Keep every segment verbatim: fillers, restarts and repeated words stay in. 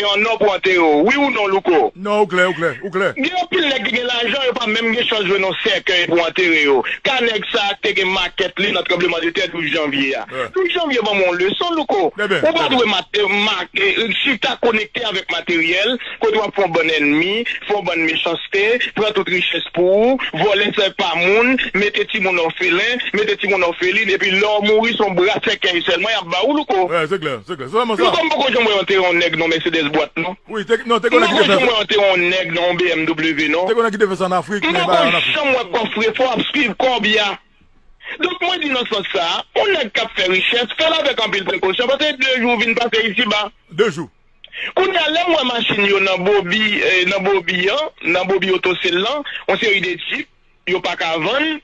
yon non pou antere w. Wi ou non, Louko? Non, ou klè, ou klè, ou klè. Gen anpil nèg ki gen lajan, yo pa menm gen chans jwenn yon sèkèy pou antere yo. Ka nèg sa a te gen makèt li nan tranbleman de tè douz janvye a. Douz janvye ban m yon leson, Louko. Ou pa dwe mate- ma- eh, chita konekte avèk materyèl, kote w ap fè yon bann ènmi, fè yon bann mechanste, pran tout richès pou ou, vòlè sèk pa moun, mete timoun òfelen, mete timoun òfelin, epi lè w mouri, se yon bra sèkèy sèlman y ap ba ou, Louko. Wi, se klè, se klè. Se sèlman sa. Louko, m poko janm wè yon te yon nèg nan Mercedes bwat, non. Wi, te, non, te konnen ki te fè sa. M poko janm wè yon te yon nèg nan yon B M W, non. Te konnen ki te fè sa an Afrik, men pa an Afrik. M poko janm wè kòfrefò ap swiv kòb ya. Donk, mwen di nan sans sa, yon nèg k ap fè richès, fè l avèk anpil prekosyon, paske de jou vin pase isiba. De jou. Kounye a, lè m wè machin yo nan Bobi, eh, nan Bobi an, nan Bobi Otosel lan, yon seri de Jeep, yo pa ka vann.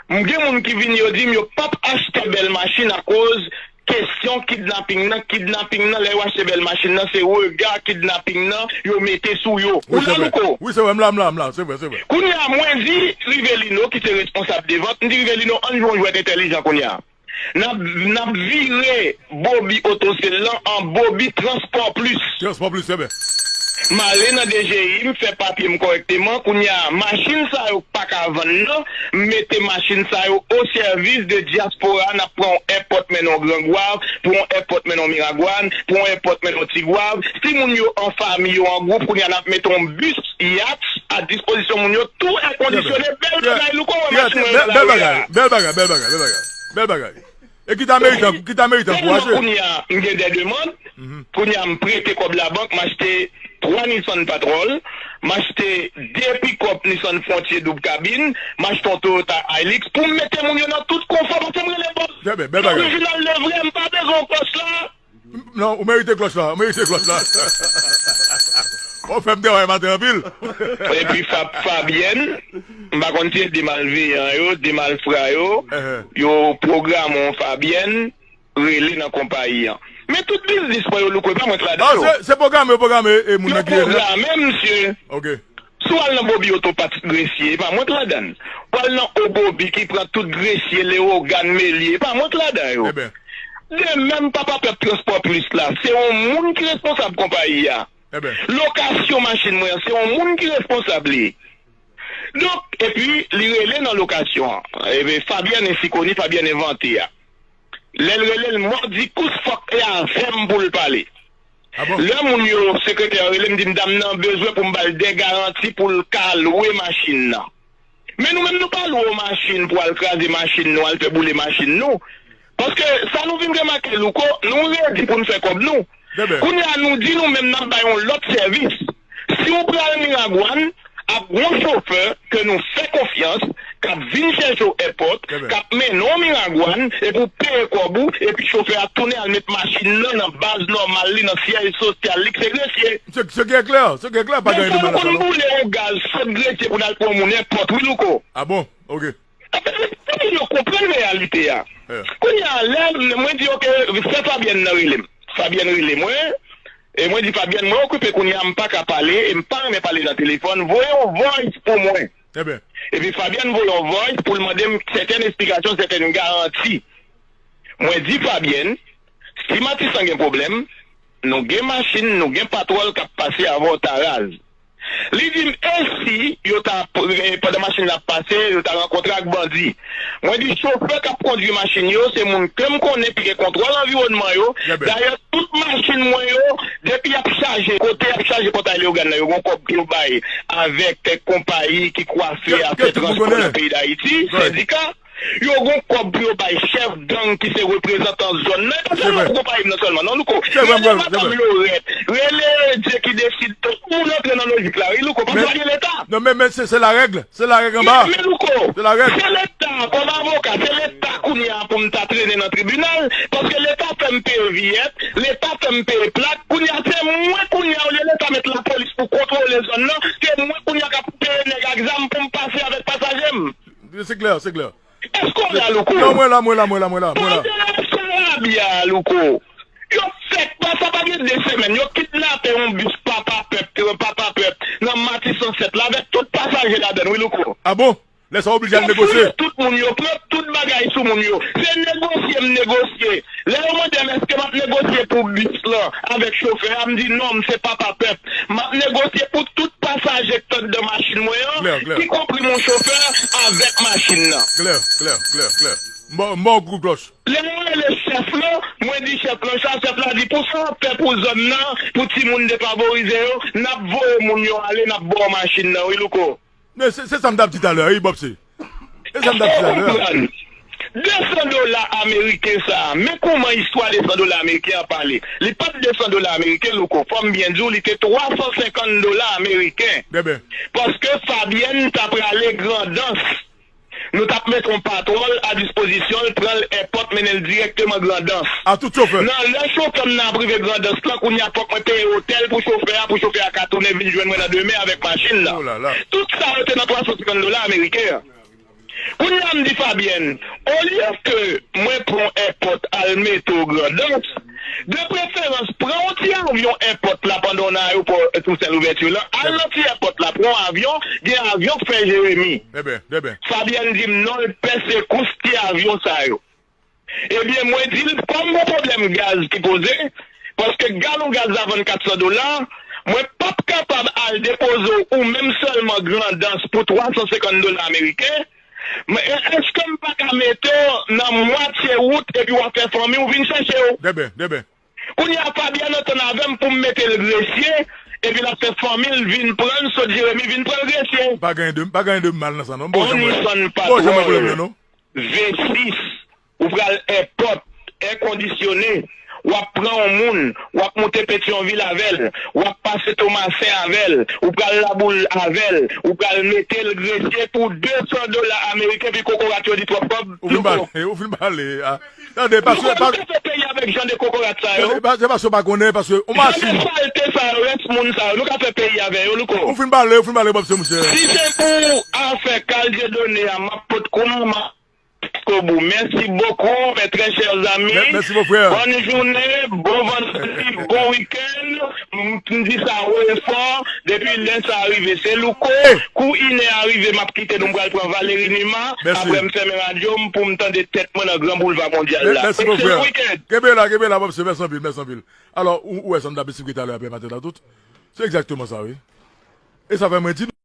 M gen moun ki vin, yo di m yo p ap achte bèl machin akoz kesyon kidnaping nan. Kidnaping nan, lè yo achte bèl machin nan, se rega kidnaping nan yo mete sou yo. Ou la, Louko? Wi, se vre, m la, m la, m la, se vre, se vre. Kounye a, mwen di Rivelino, ki se responsab de vant, m di Rivelino, ann jwe yon jwèt entèlijan kounye a. N ap, n ap vire Bobi Otosel lan an Bobi Transpò Plis. Transpò Plis, se byen. M ale nan D G I, m fè papye m kòrèkteman. Kounye a, machin sa yo k pa ka vann nan, m mete machin sa yo o sèvis de dyaspora. N ap pran yon èpòt mennen w Gran Gwav, pran yon èpòt mennen w Miragwàn, pran yon èpòt mennen w Tigwav. Si moun yo an fanmi, yo an gwoup, kounye a, n ap mete yon bis yat a dispozisyon moun yo, tou èkondisyone, bèl bagay, Louko, wè machin mwen yo la, bèl bagay, bèl bagay, bèl bagay, bèl bagay. E ki ta meritan, ki ta meritan ankouraje. Tèlman kounye a, m gen de demann. Kounye a, m prete kòb labank, m achte twa Nissan Patrol, m achte de pikòp Nissan Frontier doub kabin, m achte yon Toyota Hilux pou m mete moun yo nan tout konfò, paske m rele bòs. Trè byen, bèl bagay. Orijinal de vrè, m pa bezwen yon klòch la. Non, ou merite klòch la, ou merite klòch la. Ou fè m travay maten anpil. Epi Fa- Fabyèn, m pa konn si se de malveyan yo, de malfra yo, yo pwograme yon Fabyèn, rele nan konpayi an. Men tout biznis mwen yo, Louko, e pa mwen k ladan yo. Se, se pwograme, yo pwograme, e moun nan ki rele. Yo pwograme, misye. Ok. Si w al nan Bobi Oto Patrik Gresye, e pa mwen k ladan l. W al nan Obobi ki pran tout Gresye, Lewogàn, Melye, e pa mwen k ladan yo. De menm Papa Pèp Transpò Plis la, se yon moun ki responsab konpayi a. Lokasyon machin mwen an, se yon moun ki responsab li. Donk, epi, li rele nan lokasyon an. Epi, Fabyèn ensi koni, Fabyèn envante a. Lè l rele l, mòdikous fòk e avè m pou l pale. Lè moun yo, sekretè a rele m, di m dam nan bezwen pou m ba l de garanti pou l ka lwe machin nan. Men nou menm, nou pa lwe yon machin pou al kraze machin nou, al fè boule machin nou. Paske sa nou vin remake, Louko, nou redi pou n fè kòb nou. Kounye a, nou di nou menm n ap bay yon lòt sèvis. Si w pral Miragwàn, ap gon chofè ke nou fè konfyans, k ap vin chèche w èpòt, k ap mennen w Miragwàn, epi w peye kòb ou, epi chofè a tounen al met machin nan nan baz nòmal li, nan syèj sosyal li, k se Gresye. Se, se gen klè, se gen klè, pa gen domen nan sa non. Dèfwa nou konn boule yon gaz sot Gresye pou n al pran yon moun èpòt, wi, Louko. A bon? Ok. Pou moun yo konprann reyalite a. Kounye a, lè mwen di, ok, fè Fabyèn nan rele m. Fabyèn rele mwen, e mwen di, Fabyèn, mwen okipe kounye a, m pa ka pale, e m pa renmen pale nan telefòn, voye yon voice pou mwen. Epi Fabyèn voye yon voice pou l mande m sètèn esplikasyon, sètèn garanti. Mwen di Fabyèn, si Matisan gen pwoblèm, nou gen machin, nou gen Patròl k ap pase avè w ta raz. Li di m, e si yo ta, eh, pandan machin nan ap pase, yo ta rankontre ak bandi? Mwen di, chofè k ap kondwi machin yo, se moun ke m konnen ki gen kontwòl anviwònman yo. Dayè, tout machin mwen yo, depi y ap chaje, kote y ap chaje pòtay Leyogàn nan, yo gon kòb pou yo bay avèk, eh, konpayi ki kwafe afè transpò nan peyi Dayiti, sendika. Yo gon kòb pou yo bay chèf gang ki se reprezantan zòn nan. E pa sèlman pou konpayi m nan sèlman, non, Louko. Rele madanm Lorèt, rele Dye ki desid, tout moun antre nan lojik la, wi, Louko, paske pa gen Leta. Non, men, men se, se larèg, se larèg anba. Men, men Louko, se Leta, kòm avoka, se Leta kounye a pou m ta trennen nan tribinal, paske Leta fè m peye viyèt, Leta fè m peye plak, kounye a se mwen kounye a, olye Leta met lapolis pou kontwole zòn nan, se mwen kounye a k ap peye nèg ak zam pou m pase avèk pasaje m. Se klè, se klè. Èske w la, Louko? Non, mwen la, mwen la, mwen la, mwen la, mwen la. Pandan y ap fè rabia a, Louko, yo fèk pa, sa pa gen de semèn, yo kidnape yon bis Papa Pèp, Papa Pèp, nan Matisan sèt la, avèk tout pasaje ladan l, wi, Louko. A bon? Lè sa w oblije al negosye. Fouye tout moun yo, pran tout bagay sou moun yo. Se negosye m negosye. Lè yo mande m èske m ap negosye pou bis lan avèk chofè a, m di non, m se papa pèp. M ap negosye pou tout pasaje k t anndan machin mwen an, ikonpri mon chofè avèk machin nan. Klè, klè, klè, klè. M ba w kout klòch. Lè yo rele chèf lan, mwen di chèf lan sa, chèf la di pou sa w ap fè pou zòn nan, pou timoun defavorize yo, n ap voye moun yo ale, n ap ba w machin nan wi Louko. Men se sa m t ap di talè a wi Bòpse. Se sa m t ap di talè a. Desan dola ameriken sa a, men kouman istwa desan dola ameriken an pale. Li pa t desan dola ameriken Louko, fò m byen di w, li te twa san senkant dola ameriken. Paske Fabyèn t ap prale Grandans. Nou t ap mete yon patwòl a dispozisyon l, pran l èpòt, mennen l dirèkteman Grandans. A tout chofè. Nan lè chofè m nan ap rive Grandans lan, kounye a fòk mwen peye otèl pou chofè a, pou chofè a ka tounen vin jwenn mwen nan demen avèk machin nan. Tout sa yo te nan twa san senkant dola ameriken an. Kounye a m di Fabyèn, olye ke mwen pran èpòt al mete w Grandans, de preferans pran yon ti avyon èpòt la pandan w nan ayewopò Tousen Louvèti lan, al nan ti èpòt la, pran yon avyon, gen avyon k fè Jeremi. Fabyèn di m non, l pèse kous ti avyon sa yo. Ebyen, mwen di l, kòm gon pwoblèm gaz ki poze, paske galon gaz la vann kat san dola, mwen p ap kapab al depoze w ou menm sèlman Grandans pou twa san senkant dola ameriken, men èske m pa ka mete w nan mwatye wout epi w ap fè fanmi w vin chèche w? Dèbè, dèbè. Kounye a Fabyèn antann avè m pou m mete l Gresye, epi l ap fè fanmi l vin pran l sot Jeremi vin pran l Gresye. Pa gen anyen de mal nan sa non, m pa w janm wè pwoblèm nan non. Vensis, ou pral èpòt, èkondisyone, w ap pran yon moun, w ap moute Petyonvil avè l, w ap pase Tomasen avè l, ou pral Laboul avè l, ou pral mete l Gresye pou de san dola ameriken, epi kokorat yo di twòp kòb. Ou fin pale, ou fin pale. Tande, paske. Louko, nou ka fè peyi avèk jan de kokorat sa yo. Tande, paske, paske w pa konnen, paske yon machin. Jan de salte sa yo, rès moun sa yo, nou ka fè peyi avè yo, Louko. Ou fin pale, ou fin pale, Bòpse, monchè. Si se pou afè Carl Dieudonné a, m ap pot kou m, m ap Jusqu'au bout. Merci beaucoup, mes très chers amis. Mèsi, mon frè. Bòn jounen, bon vandredi, bon wikenn. M di sa wo e fò. Depi lè sa a rive, se Louko. Kou inè a rive, m ap kite nou, m pral pran Valery Numa. Apre, m fèmen radyo m pou m tande tèt mwen nan gran boulva mondyal la. Mèsi, mon frè. Kenbe la, kenbe la, Bòpse, mèsi anpil, mèsi anpil. Alò, ou wè sa m t ap esplike talè a, pè maten an tout. Se egzakteman sa, wi. E sa fè mwen di nou.